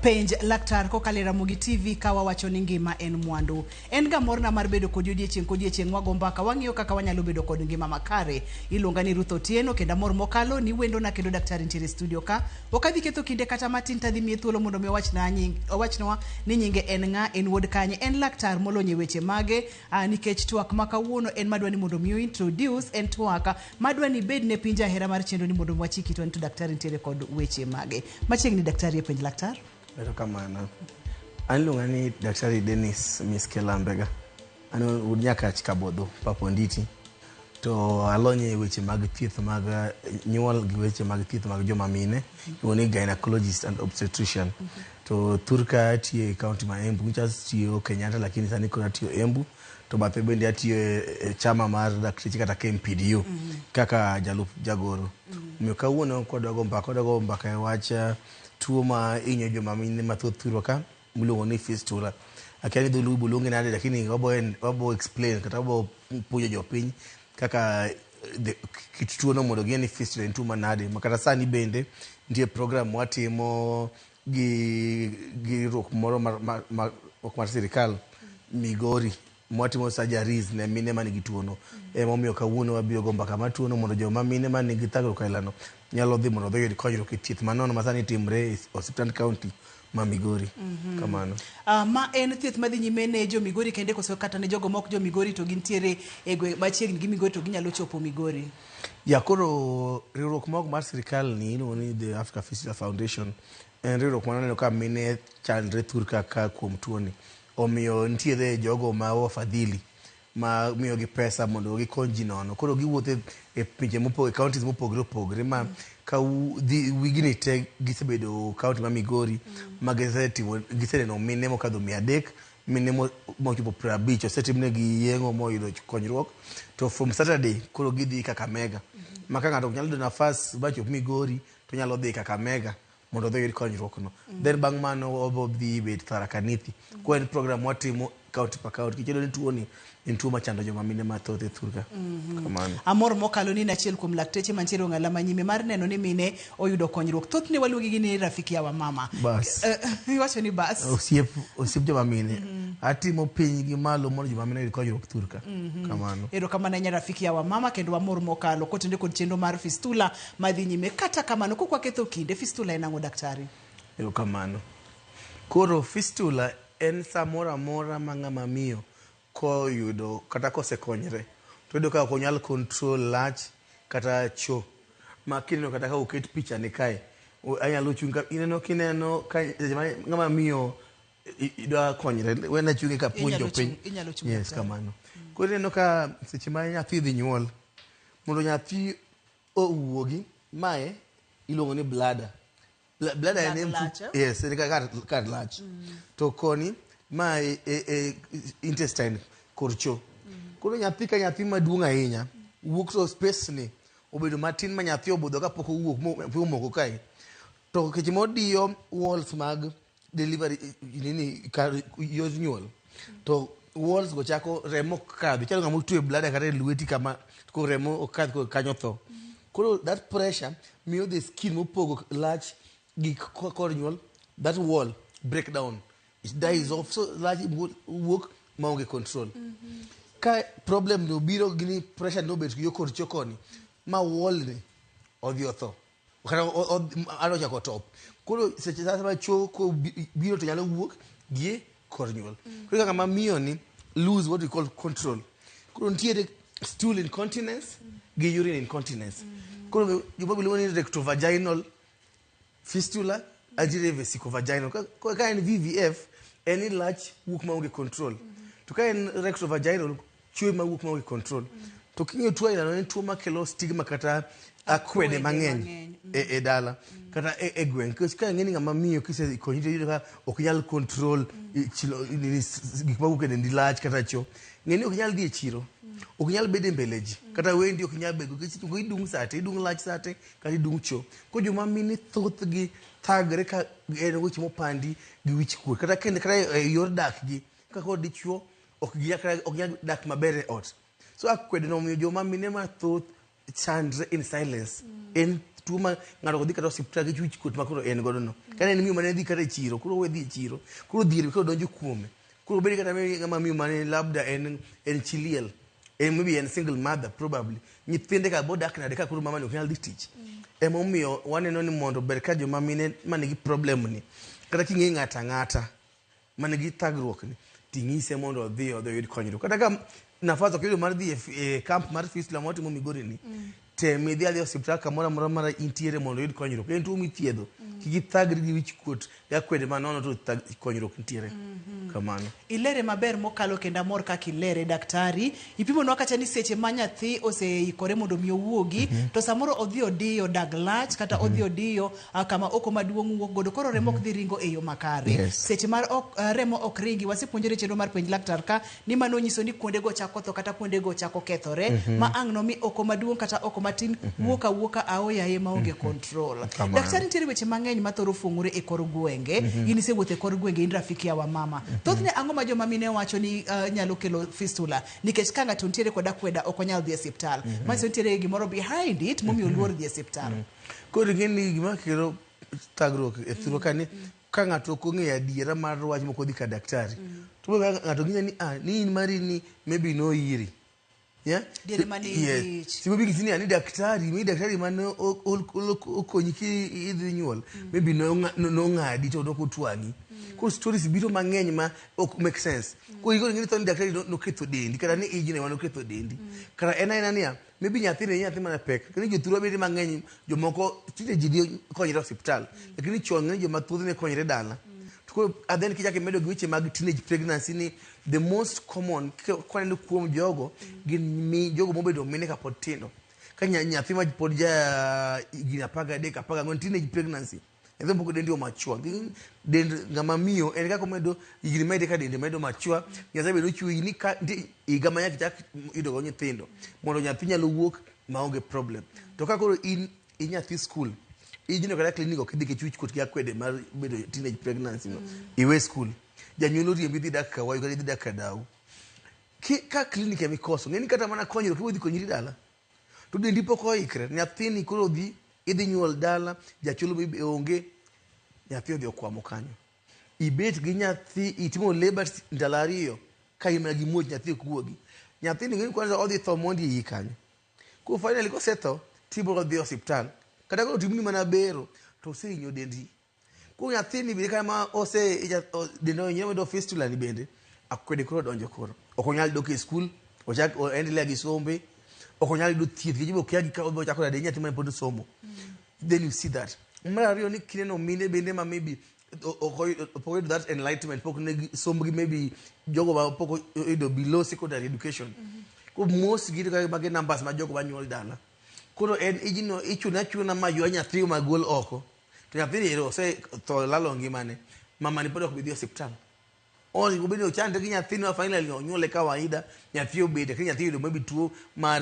Penj Laktar kokalo e Ramogi TV ka wawacho ni ngima en mwandu. En ga morna mar bedo kodi odiechieng' kodiechieng' wago mbaka wang'iyo kaka wanyalo bedo kod ngima makare. Iluonga ni Ruth Otieno kendo amor mokalo ni wendona kendo daktari nitiere e studio ka. Ok adhi ketho kinde kata matin to adhi miye thuolo mondo mi owachna nying owachnwa ni nyinge en ng'a, en wuod kanye, en laktar molony e weche mage nikech twak ma kawuono en madwa ni mondo mi introduce en twak madwa ni ibed ne piny jahera mar chenro ni mondo wachik itwa ni to daktari nitiere kod weche mage. Machiegni daktari e Penj Laktar. Erokamano. An iluonga ni Daktari Dennis Miske Lambega. An wuod Nyakach Kabodho, Papa Onditi. To alony e weche mag thieth mag nyuol gi weche mag thieth mag joma mine. Iluongo ni gynecologist and obstetrician. To thurka atiyo e county ma Embu. Nyocha atiyo Kenyatta lakini sani koro atiyo Embu. To bathe bende atiyo e chama mar dakteche kata KMPDU kaka jalup jagoro. Omiyo kawuono kwadwa go mbaka, wadwa go mbaka e wach tuo ma hinyo joma mine mathoth thurwa ka miluongo ni fistula. Akia ni dholuo ibo luonge nade lakini wabo explain kata wabo puonjo jopiny kaka kit tuo no mondo ging'e ni fistula en tuo manade. Ma kata sani bende nitie program mwatimo gi riwruok moro mar ok mar sirikal Migori mwatimo surgeries ne mine man gi tuono. Emomiyo kawuono wabiro go mbaka mar tuono mondo joma mine man gi thagruok ailano nyalo dhi mondo odhi oyud konyruok e thieth manono ma sani timre e osiptand county ma Migori. Kamano. Ma en thieth madhi nyime ne jo Migori kende koso kata ne jogo mok jo Migori to gintiere e gweng' machiegni gi Migori to ginyalo chopo Migori? Ya koro riwruok ma ok mar sirikal ni iluongo ni The Africa Fistula Foundation en riwruok manoneno ka mine chandre thurka ka kuom tuoni. Omiyo nitiere jogo ma wafadhili ma miyogi pesa mondo gikony ji nono. Koro giwuotho e pinje mopogore, counties mopogore opogore ma ka dhi wigni te gisebedo county ma Migori ma gisetimo giseneno mine mokadho 300 mine mochopo 50 osetimnegi yeng'o moyudo konyruok. To from Saturday koro gidhi Kakamega. Ma ka ng'ato ok nyal yudo nafas machop Migori to onyalo dhi Kakamega mondo odhi oyud konyruok no. Then bang' mano wabo dhi bet Tharaka Nithi. Koro en program watimo county per county. Nikech iyudo ni tuo ni en tuo machando joma mine mathoth e thurka. Kamano. Amor mokalo ni in achiel kuom lakteche mantiere ong'ala manyime mar neno ni mine oyudo konyruok. Thothne waluongi gi ni rafiki ya wamama. Bas. Iwacho ni bas. Osiep, osiep joma mine. Atimo piny gi malo mondo joma mine oyud konyruok thurka. Kamano. Erokamano ahinya rafiki ya wamama kendo wamor mokalo kotenore kod chenro mar fistula madhi nyime. Kata kamano kok waketho kinde, fistula en ang'o daktari? Erokamano. Koro fistula en samoro amora ma ng'ama miyo koyudo kata kosekonyre to oyudo ka ok onyal control lach kata cho ma kineno kata ka oket picha ni kae anyalo chung' ka ineno kineno ka seche ma ng'ama miyo idwa konyre wena chunge ka puonj jopiny. Inyalo chung' Yes, kamano. Koro ineno ka seche ma nyathi dhi nyuol mondo nyathi owuogi mae iluongo ni bladder. Bladder en lach, eh? Yes, en kar lach. To koni ma e intestine kor cho. Koro nyathi ka nyathi maduong' ahinya wuok to space ni obedo matin ma nyathi obudho kapok owuok omoko kae. To seche modiyo walls mag delivery nini kar yor nyuol to walls go chako remo ok kadhi chalo ng'ama otwe bladder kata e lweti kama koro remo ok kadh koro kanyo tho. Koro that pressure miyo the skin mopogo lach gi kor nyuol that wall break down it dies off so lach wuok maonge control. Ka problem ni obiro gi ni pressure ni obet yo kor cho koni ma wall ni odhi otho kata ano ochako top. Koro seche sa ma cho ko biro to nyalo wuok gi kor nyuol. Koro kaka ng'ama miyo ni lose what we call control. Koro nitiere stool incontinence gi urine incontinence. Koro joma luongo ni rectovaginal fistula nitiere vesicovaginal. Ka en VVF en ni lach wuok maonge control. To ka en rectovaginal chwe mawuok maonge control. To king'iyo tuo ailano en tuo makelo stigma kata akwede mang'eny e dala kata e gweng'. Nikech ka ing'e ni ng'ama miyo kisekonyi to iyudo ka ok inyal control chilo gik mawuok e dendi lach kata cho. Ng'e ni ok inyal dhi e chiro, ok inyal bedo e mbele ji, kata wendi ok inyal bedo nikech idung' sate, idung' lach sate kata idung' cho. Koro joma mine thothgi thagre ka en weche mopandi gi wich kuot kata kendo kata e yor dak gi kaka koro dichuo ok ginyal dak maber e ot. So akwede no omiyo joma mine mathoth chandre in silence. En tuo ma ng'ato ok dhi kata osiptal gi wich kuot ma koro en godo no. Kane en miyo mane dhi kata e chiro, koro owe dhi e chiro. Koro dhier koro donjo kuome. Koro obed kata ng'ama miyo mane labda en chi liel. En maybe en single mother probably. Nyithinde ka bodak nade ka koro mama ni ok nyal dhi tich. Emomiyo waneno ni mondo ber ka joma mine manigi problem ni kata king'e ng'ato ang'ata manigi thagruok ni ting'ise mondo odhi oyud konyruok. Kata ka nafas ok yudo mar dhi e camp mar fistula mawatimo Migori ni, tem idhi adhiya e osiptal kamoro amora ma intiere mondo oyud konyruok. En tuo mithiedho. Kik ithagri gi wich kuot gi akwede manono to konyruok nitiere. Kamano. Ilere maber mokalo kendo amor kaka ilere daktari. Ipimonwa kacha ni seche ma nyathi oseikore mondo mi owuogi, to samoro odhi odiyo dag lach kata odhi odiyo kama oko maduong' wuok godo, koro remo ok dhi ringo e yo makare. Seche ma remo ok ringi, wasepuonjore chenro mar penj laktar ka ni mano nyiso ni kuondego chako tho kata kuondego chako kethore, ma ang' nomi oko maduong' kata oko matin wuok awuoka aoyaye maonge control. Daktari, nitiere weche mang'eny mathoro fuong'ore e kor gwenge. In isewuotho e kor gwenge, in rafiki ya wamama. Thothne ang'o ma joma mine wacho ni nyalo kelo fistula? Nikech ka ng'ato nitiere kod akweda ok onyal dhi e osiptal. Manyiso nitiere gimoro behind it momiyo oluor dhi e osiptal. Koro ing'e ni gima kelo thagruok e thurwa ka ni ka ng'ato ok ong'eyo adiera mar wach mok odhi ka daktari. To ng'ato ng'ise ni ni in mari ni maybe noiri. Yeah? Diere mane Yes. ich. Simo bi ni ni daktari, mi daktari mane okonyi ki idhi nyuol. Maybe nong'adi to nok otwang'i. Koro stories biro mang'eny ma ok make sense. Koro igolo ng'eni to ni daktari noketho dendi kata ni ijno ema noketho dendi. Kata en aena niya, maybe nyathini en nyathi mana pek. Lakini jothurwa bende mang'eny jomoko tinde ji dhi konyre e osiptal. Lakini chon ng'eny joma thoth ne konyre dala. To koro and then kichako imedo gi weche mag teenage pregnancy ni the most common kwaneno kuom jogo gin mi jogo mobedo mine kapod tindo. Ka nyathi ma pod ja higni 13 14 teenage pregnancy. Nyathi mapok dendi o mature. Dend ng'ama miyo en kaka omedo higni mede ka dende medo mature. Nyasaye bende nochweyi ni ka nitie higa ma nyaka ichak yudo go nyithindo mondo nyathi nyalo wuok maonge problem. To ka koro in nyathi school, ijno kata clinic ok idhi nikech wich kuot gi akwede mar bedo teenage pregnancy no. Iwe school. Janyuol oriembi idhi dak ka wayu kata idhi dak ka dau. Ka clinic ema ikoso, ng'eni kata mana konyruok ibo dhi konyri dala. To dendi pok oikre, nyathini koro dhi idhi nyuol dala, jacholo be onge, nyathi odhi okwamo kanyo. Ibet gi nyathi, itimo labor ndalo 2 ka in mana gi muoch nyathi ok wuogi. Nyathini ng'eni kwanza odhi tho mondi iyi kanyo. Koro finally kosetho, tibiro dhi osiptal. Kata koro otimni mana bero, to osehinyo dendi. Koro nyathini bende kata ma ose dende ohinyore moyudo fistula ni bende, akwede koro donjo koro. Ok onyal dok e skul, ochak o endelea gi sombe, ok onyal yudo thieth nikech okia gi ka obiro chako nade nyathi mane pod somo. Then you see that. Mar ariyo ni kineno mine bende ma maybe ok oyudo that enlightenment, pok ne sombgi maybe jogo ma pok oyudo below secondary education. Koro most gi kaka magi numbers ma jogo manyuol dala. Koro en ijno ichune achuna ma ywa nyathi ma gol oko. To nyathini ero ose tho lalo ngimane. Mama ni pod ok bi dhi osiptal. Onego bed ni ochandre gi nyathini ma finally onyuole kawaida, nyathi obet, lakini nyathi oyudo maybe tuo mar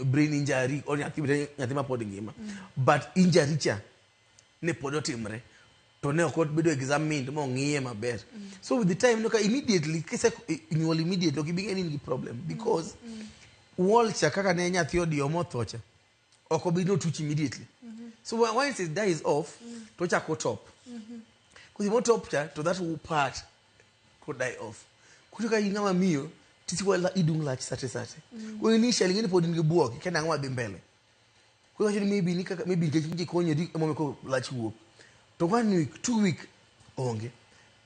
brain injury, or nyathi bende nyathi ma pod ngima. But injury cha ne pod otimre. To ne ok obedo examined mong'iye maber. So with the time, no, ka immediately, kise nyuol immediately, ok ibi ng'e ni in gi problem. Because wall cha kaka ne nyathi odiyo motho cha, ok obi notuch immediately. So once it dies off, to ochako top. Koro motop cha, to that whole part could die off. Koro ka in ng'ama miyo, tisiko idung' lach sate sate. Koro initially ing'e ni pod in gi buok, ikia nang'o madhi mbele. Koro iwacho ni maybe ni kaka maybe nikech nitie konyori emomiyo koro lach wuok. To 1 week, 2 week onge.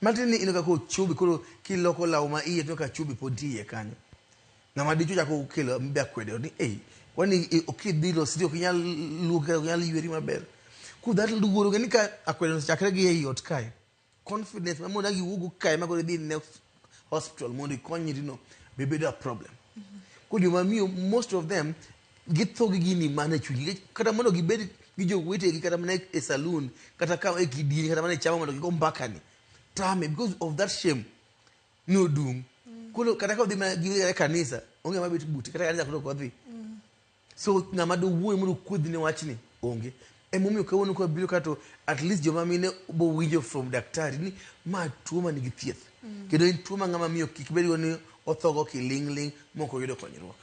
Matin ni ineno ka koro chobi koro kiloko law ma iye to ka chobi pod nitie iye kanyo. Ng'ama dichuo chako kelo maybe akwede ni ei kwani okidhi losri ok inyal luoki ok inyal yweri maber. Koro that luoro ng'e ni ka akwede osechakre gi ei ot kae, confidence ma mondo giwuog kae ma koro idhi next hospital mondo ikonyri no be bedo a problem. Koro joma miyo most of them githo gi gini mana e chunygi kata mondo gibed gi jowetegi kata mana e saloon kata ka e kidieny kata mana e chama mondo gigo mbaka ni tame because of that shame ni odung'. Koro kata ka odhi mana gi e kanisa onge ng'ama bet bute kata kanisa koro ok odhi. So ng'ama dowuoyo mondo okuodhne wachni onge. Emomiyo kawuono kwa biro ka to at least joma mine bo winjo from daktari ni ma tuo manigi thieth. Kendo en tuo ma ng'ama miyo kik bedgo ni othogo kiling'ling' mok oyudo konyruok.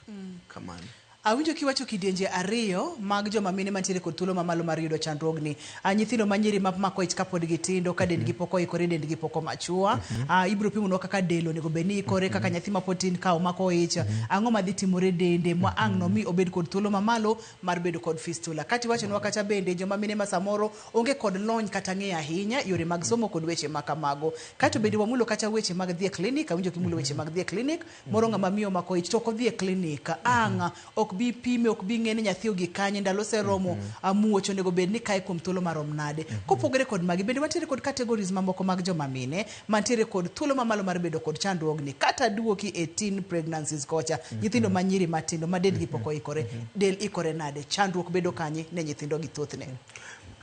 Kamano. Awinjo kiwacho kidienje ariyo mag joma mine mantiere kod thuolo mamalo mar yudo chandruogni. Nyithindo manyiri ma mako ich kapod gitindo, ka dendgi pok oikore, dendgi pok omachua. Ibiro pimonwa kaka del onego bed ni ikore, kaka nyathi mapod tin ka omako ich, ang'o madhi timore dende ma ang' nomi obed kod thuolo mamalo mar bedo kod fistula. Kati iwachonwa kata bende joma mine ma samoro onge kod lony kata ng'eyo ahinya yore mag somo kod weche ma kamago. Kato bende wamulo kata weche mag dhi e klinik, awinjo kimulo weche mag dhi e klinik, moro ng'ama miyo omako ich to ok odhi e klinik, ang' ok bi pime, ok bi ng'e ni nyathi ogik kanye, ndalo oseromo, muoch onego bed ni kae kuom thuolo marom nade. Kopogore kod magi, bende wantiere kod categories mamoko mag joma mine mantiere kod thuolo mamalo mar bedo kod chandruogni, kata duoki e teen pregnancies kocha, nyithindo manyiri matindo ma dendgi pok oikore, del ikore nade, chandruok bedo kanye ne nyithindo gi thothne?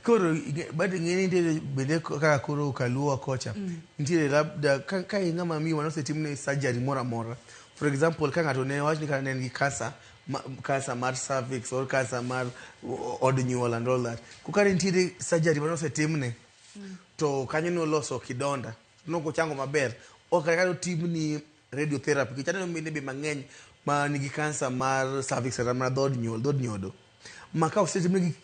Koro but ing'e ni nitiere bende kaka koro kaluowa kocha nitiere labda ka in ng'ama miyo manosetimne surgery moro amora. For example, ka ng'ato ne wach ni kata ne en gi cancer, cancer mar cervix or cancer mar od nyuol and all that. Ko ka nitiere surgery manosetimne to kanyo noloso kidonda nokochango maber, ok kata otimni radiotherapy, nikech aneno mine be mang'eny ma nigi cancer mar cervix kata mar dhood nyuol, dhood nyodo, ma ka osetimnegi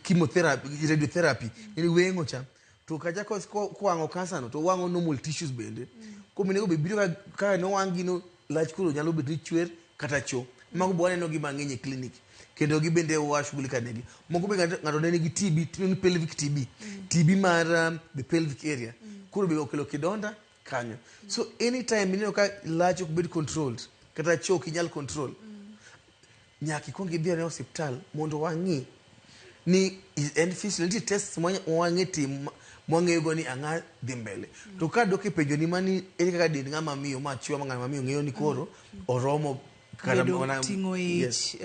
chemotherapy, radiotherapy, en weng'o cha to kacha kowang'o cancer no to wang'o normal tissues bende. Koro minego be biro ka nowang' gino lach, koro nyalo bet ni chwer kata cho. Mago be waneno gi mang'eny e clinic, kendo gi bende washughulika negi. Moko be ng'ato ne nigi TB, ni pelvic TB, TB mar the pelvic area, koro be okelo kidonda kanyo. So anytime ineno ka lach ok bed controlled kata cho ok inyal control, nyaka ikwong idhi ane osiptal mondo wang'i ni en fistula. Nitie tests ma wang'e tim mwang'eyo go ni ang'a dhi mbele. To ka dok e penjo ni mani ere kaka dend ng'ama miyo machua ma ng'ama miyo ng'eyo ni koro oromo kata bedo ting'o ich. Yes.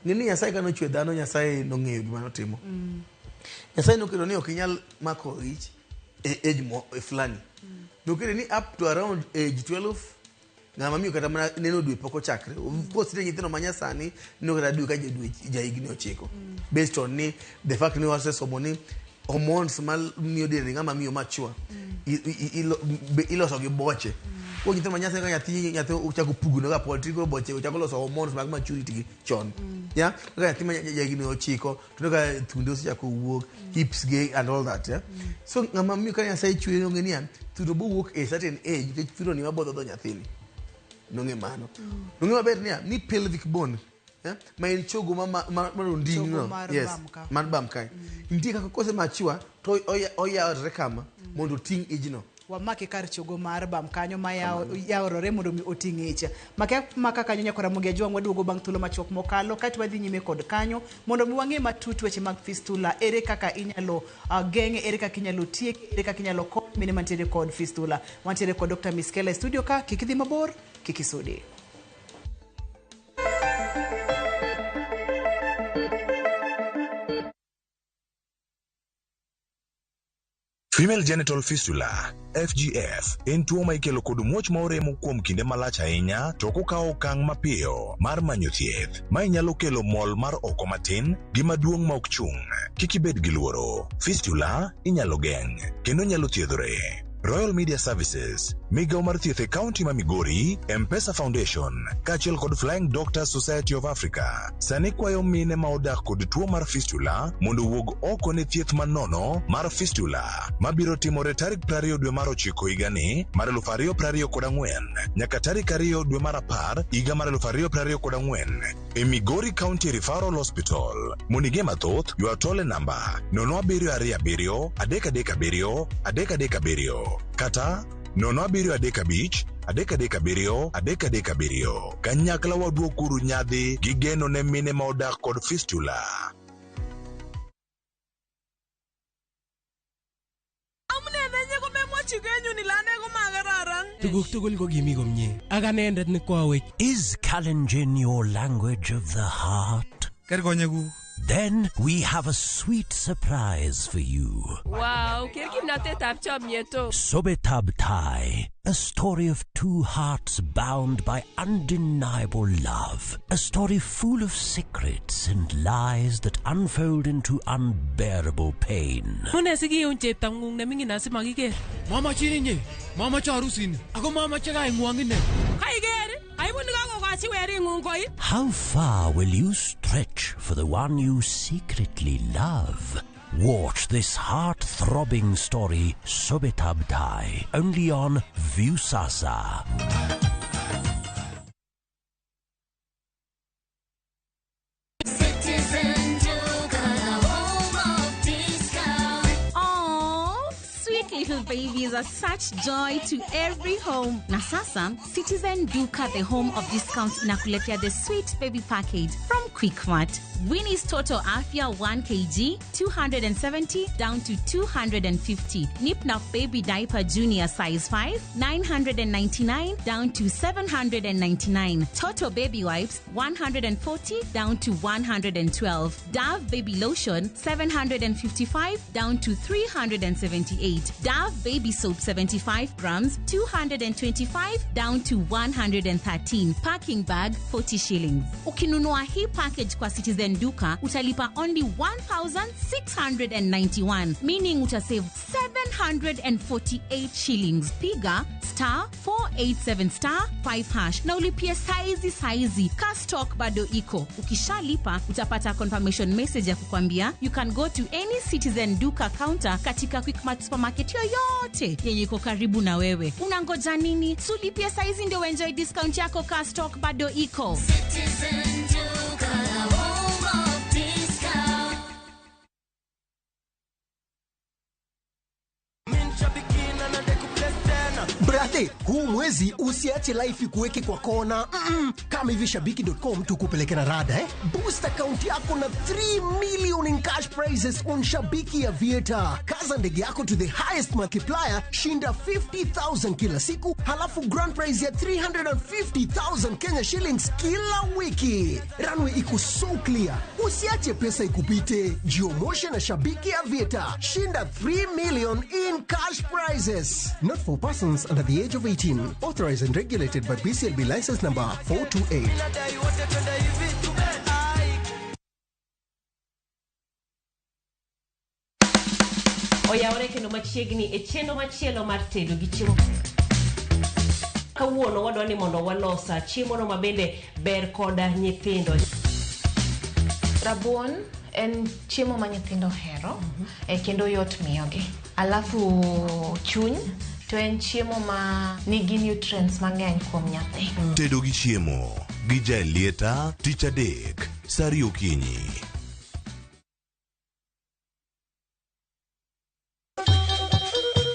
Ng'e ni Nyasaye ka nochwe dhano, Nyasaye nong'eyo gima notimo. Nyasaye noketo ni ok inyal mako ich e age mo e fulani. Noketo ni up to around age 12 ng'ama miyo kata mana neno dwe pok ochakre. Of course, nitie nyithindo ma nyasani neno kata dwe ka dwe jahigni 9, based on ni the fact ni wasesomo ni hormones ma miyo dend ng'ama miyo mature iloso gi boche. Koro nyithindo ma nyasani ka nyathi ochako pugno ka pod tin, koro boche ochako loso hormones mag maturity gi chon. Ya kaka nyathi ma jahigni 9 to ka thunde osechako wuok, hips gi and all that. Yeah? So ng'ama miyo ka Nyasaye chweyo nong'e niya thuno bowuok e certain age, nikech thuno ni mabodho dho nyathini. Nong'e mano. Nong'e maber niya ni pelvic bone, ma en chogo ma ronding Chogo no. mar Yes, bam ka. Mar bam kae. Nitie kaka kose mature to oyawre kama mondo oting' ijno. Wamake kar chogo mar bam kanyo ma yaworore mondo mi oting' ich. Make maka kanyo nyakora Ramogi Ajwang', waduogo bang' thuolo machuok mokalo kaeto wadhi nyime kod kanyo mondo mi wang'e matut weche mag fistula, ere kaka inyalo geng'e, ere kaka inyalo tieke, ere kaka inyalo kony mine mantiere kod fistula. Wantiere kod Dr. Miskela e studio ka, kik idhi mabor, kik isudi. Female genital fistula FGF en tuo ma ikelo kod muoch ma oremo kuom kinde malach ahinya to ok okawo okang' mapiyo mar manyo thieth. Mae nyalo kelo mol mar oko matin gi maduong' ma ok chung'. Kik ibed gi luoro. Fistula inyalo geng' kendo nyalo thiedhore. Royal Media Services, migawo mar thieth e kaunti ma Migori, M-Pesa Foundation, kaachiel kod Flying Doctors Society of Africa, sani kwayo mine ma odak kod tuo mar fistula mondo owuog oko ne thieth manono mar fistula mabiro timore tarik 20 dwe mar 9 higani mar 2024 nyaka tarik 2 dwe mar 10 higa mar 2024 e Migori County Referral Hospital. Mondo ing'e mathoth, ywa tol e namba 0727 337 337 kata 0735 337 337. Kanyakla waduokuru nyadhi gi geno ne mine ma odak kod fistula. Amune nenye komemwochi kenyun ile ane komakararan. Tuguk tugul ko kimi komie ak anendet ne kwawech. Is Kalenjin your language of the heart? Ker konyekuk. Then we have a sweet surprise for you. Wow, ker kimnatetab chomyet o. Sobetab Tai, a story of two hearts bound by undeniable love. A story full of secrets and lies that unfold into unbearable pain. Mune sikiun cheptang'ung neming'in asimakiker. Mamachin inye, mamache arusini, ako mamache kaing'wong ine. Kaiker, aibu nikakokochi. Si weringung koit. How far will you stretch for the one you secretly love? Watch this heart-throbbing story, Sobetab Tai, only on Viusasa. Citizen Duka, the home of discount. Aww, sweet little babies are such joy to every home. Na sasa, Citizen Duka, the home of discounts, inakuletea the sweet baby package from Quickmart. Winnie's Total Afia 1 kg, 270 down to 250. Nip Nap Baby Diaper Junior size 5, 999 down to 799. Toto Baby Wipes, 140 down to 112. Dove Baby Lotion, 755 down to 378. Dove Baby Soap 75 grams, 225 down to 113. Packing bag, 40 shillings. Ukinunua hii package kwa Citizen Duka, utalipa only 1,691, meaning utasave 748 shillings. Piga star 487 star 5 hash na ulipie saizi saizi. Ka stock bado iko. Ukishalipa utapata confirmation message ya kukwambia you can go to any Citizen Duka counter katika Quickmart supermarket yoyote yenye iko karibu na wewe. Unangoja nini? Sulipie saizi ndio enjoy discount yako. Ka stock bado iko. Citizen Duka, the home of discount. Brother, huu mwezi usiache life ikuweke kwa kona. Kama hivi shabiki.com tukupeleke na rada eh? Boost account yako na 3 million in cash prizes on Shabiki Aviator. Kaza ndege yako to the highest multiplier, shinda 50,000 kila siku, halafu grand prize ya 350,000 Kenya shillings kila wiki. Runway iko so clear. Usiache pesa ikupite. Jiomoshe na Shabiki Aviator. Shinda 3 million in cash prizes. Not for persons under the age of 18. Authorized and regulated by BCLB license number 428. Oyawore kendo machiegni e chenro machielo mar tedo gi chiemo. Kawuono wadwa ni mondo walosa chiemo no mabende ber koda nyithindo. Rabuon en chiemo ma nyithindo ohero, kendo yot miyogi. Alafu chuny to en chiemo ma nigi nutrients mang'eny kuom nyathi. Tedo gi chiemo gi Jaelieta tich adek saa ariyo okinyi.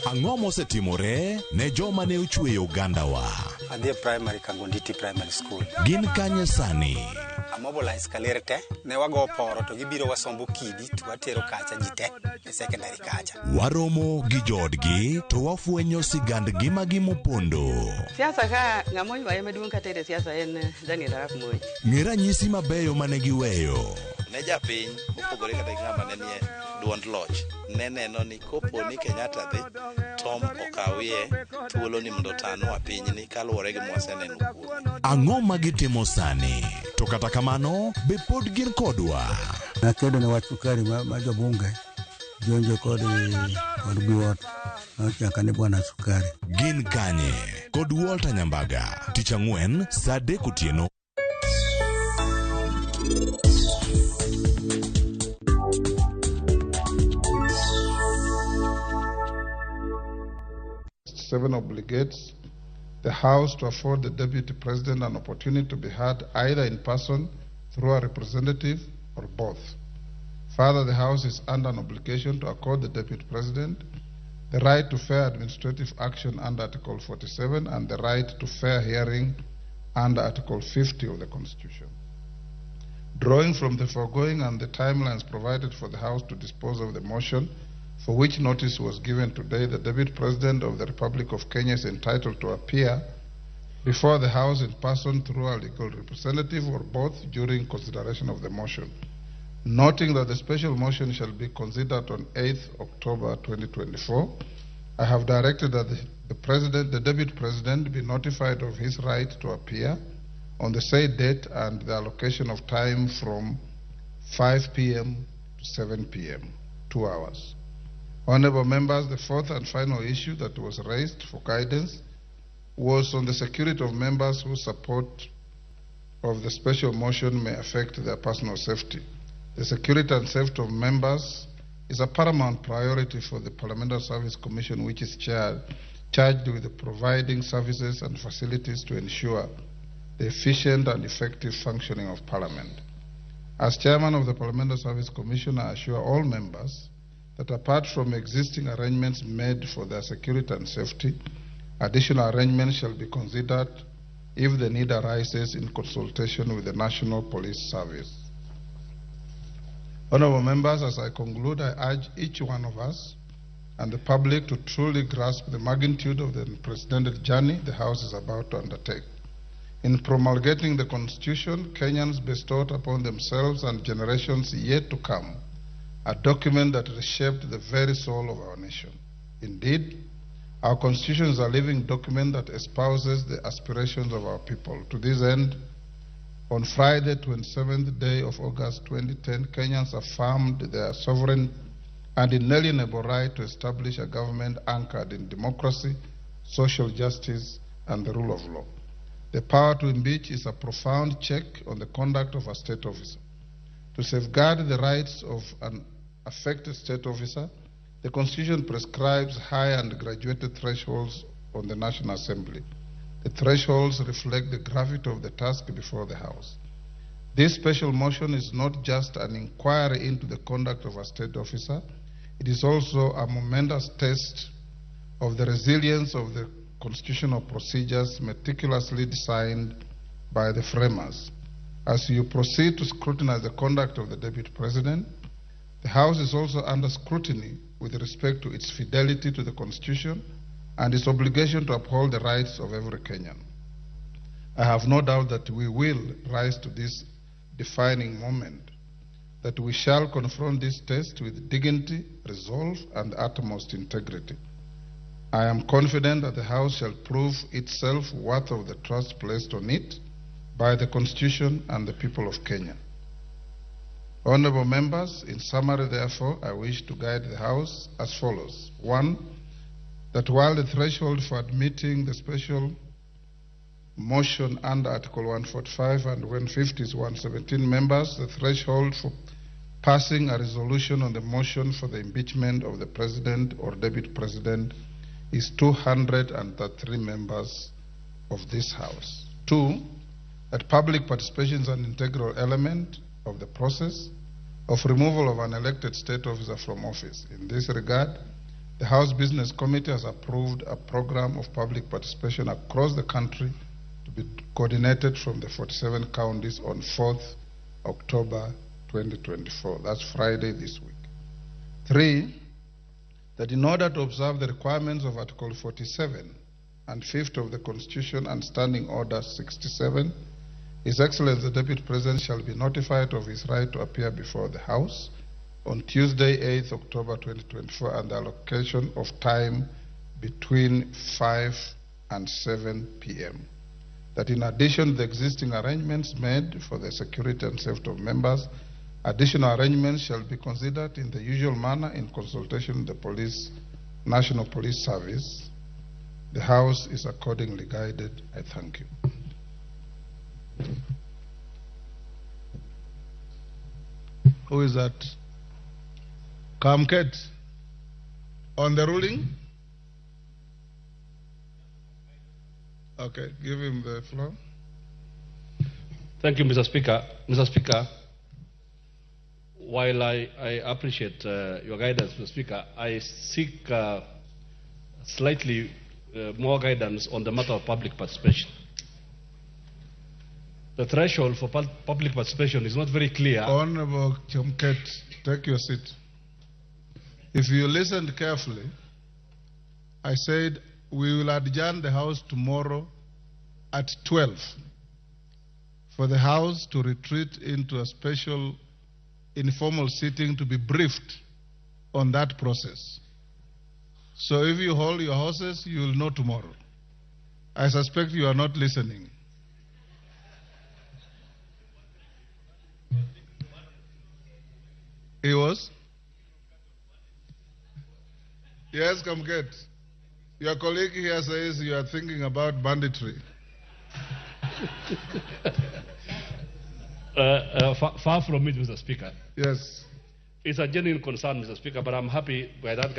Ang'o mosetimore ne joma ne ochweyo ogandawa? Adhi e primary Kangonditi Primary School. Gin kanye sani? Amobilize kaler te, ne wago poro to gibiro wasombo kidi to watero kacha ji te e secondary kacha. Waromo gi joodgi to wafwenyo sigand ngimagi mopondo. Siasa ka ng'ama oywaye maduong' katere siasa en Daniel Arap Moi. Ng'e ranyisi mabeyo mane giweyo. Ne japiny mopogore kata gi ng'ama ne nie duond loch ne neno ni kopo ni Kenyatta dhi Tom okawie thuolo ni mondo otanwa pinyni kaluwore gi mwaseneno kuome. Ang'o ma gitimo sani? To kata kamano, be pod gin kodwa? Nakedo ne wach sukari ma jobunge jonjo kod Biwott nochaka ni bwana sukari. Gin kanye? Kod Walter Nyambaga, tich ang'wen saa 3 otieno. Seven obligates the House to afford the Deputy President an opportunity to be heard either in person, through a representative, or both. Further, the House is under an obligation to accord the Deputy President the right to fair administrative action under Article 47 and the right to fair hearing under Article 50 of the Constitution. Drawing from the foregoing and the timelines provided for the House to dispose of the motion, for which notice was given today, the Deputy President of the Republic of Kenya is entitled to appear before the House in person through a legal representative or both during consideration of the motion, noting that the special motion shall be considered on 8th October 2024. I have directed that the Deputy President, be notified of his right to appear on the said date and the allocation of time from 5 p.m. to 7 p.m., 2 hours. Honorable members, the fourth and final issue that was raised for guidance was on the security of members who support of the special motion may affect their personal safety. The security and safety of members is a paramount priority for the Parliamentary Service Commission, which is charged with providing services and facilities to ensure the efficient and effective functioning of Parliament. As chairman of the Parliamentary Service Commission, I assure all members that apart from existing arrangements made for their security and safety, additional arrangements shall be considered if the need arises in consultation with the National Police Service. Honourable members, as I conclude, I urge each one of us and the public to truly grasp the magnitude of the unprecedented journey the House is about to undertake. In promulgating the Constitution, Kenyans bestowed upon themselves and generations yet to come a document that reshaped the very soul of our nation. Indeed, our Constitution is a living document that espouses the aspirations of our people. To this end, on Friday, 27th day of August 2010, Kenyans affirmed their sovereign and inalienable right to establish a government anchored in democracy, social justice, and the rule of law. The power to impeach is a profound check on the conduct of a state officer. To safeguard the rights of an affected state officer, the Constitution prescribes high and graduated thresholds on the National Assembly. The thresholds reflect the gravity of the task before the House. This special motion is not just an inquiry into the conduct of a state officer, it is also a momentous test of the resilience of the constitutional procedures meticulously designed by the framers. As you proceed to scrutinize the conduct of the Deputy President, the House is also under scrutiny with respect to its fidelity to the Constitution and its obligation to uphold the rights of every Kenyan. I have no doubt that we will rise to this defining moment, that we shall confront this test with dignity, resolve, and utmost integrity. I am confident that the House shall prove itself worth of the trust placed on it by the Constitution and the people of Kenya. Honourable members, in summary, therefore, I wish to guide the House as follows. 1, that while the threshold for admitting the special motion under Article 145 and 150 is 117 members, the threshold for passing a resolution on the motion for the impeachment of the President or Deputy President is 203 members of this House. 2, that public participation is an integral element of the process of removal of an elected state officer from office. In this regard, the House Business Committee has approved a program of public participation across the country to be coordinated from the 47 counties on 4th October 2024. That's Friday this week. 3, that in order to observe the requirements of Article 47 and 50 of the Constitution and Standing Order 67, His Excellency the Deputy President shall be notified of his right to appear before the House on Tuesday, 8th October 2024, and the allocation of time between 5 and 7 p.m. That in addition to the existing arrangements made for the security and safety of members, additional arrangements shall be considered in the usual manner in consultation with the Police, National Police Service. The House is accordingly guided. I thank you. Who is that? Kamket. On the ruling? Okay, give him the floor. Thank you, Mr. Speaker. Mr. Speaker, while I appreciate your guidance, Mr. Speaker, I seek slightly more guidance on the matter of public participation. The threshold for public participation is not very clear. Honorable Kamket, take your seat. If you listened carefully, I said we will adjourn the House tomorrow at 12 for the House to retreat into a special informal sitting to be briefed on that process. So if you hold your horses, you will know tomorrow. I suspect you are not listening. He was? Yes, Kamket. Your colleague here says you are thinking about banditry. Far from it, Mr. Speaker. Yes. It's a genuine concern, Mr. Speaker, but I'm happy by that guy.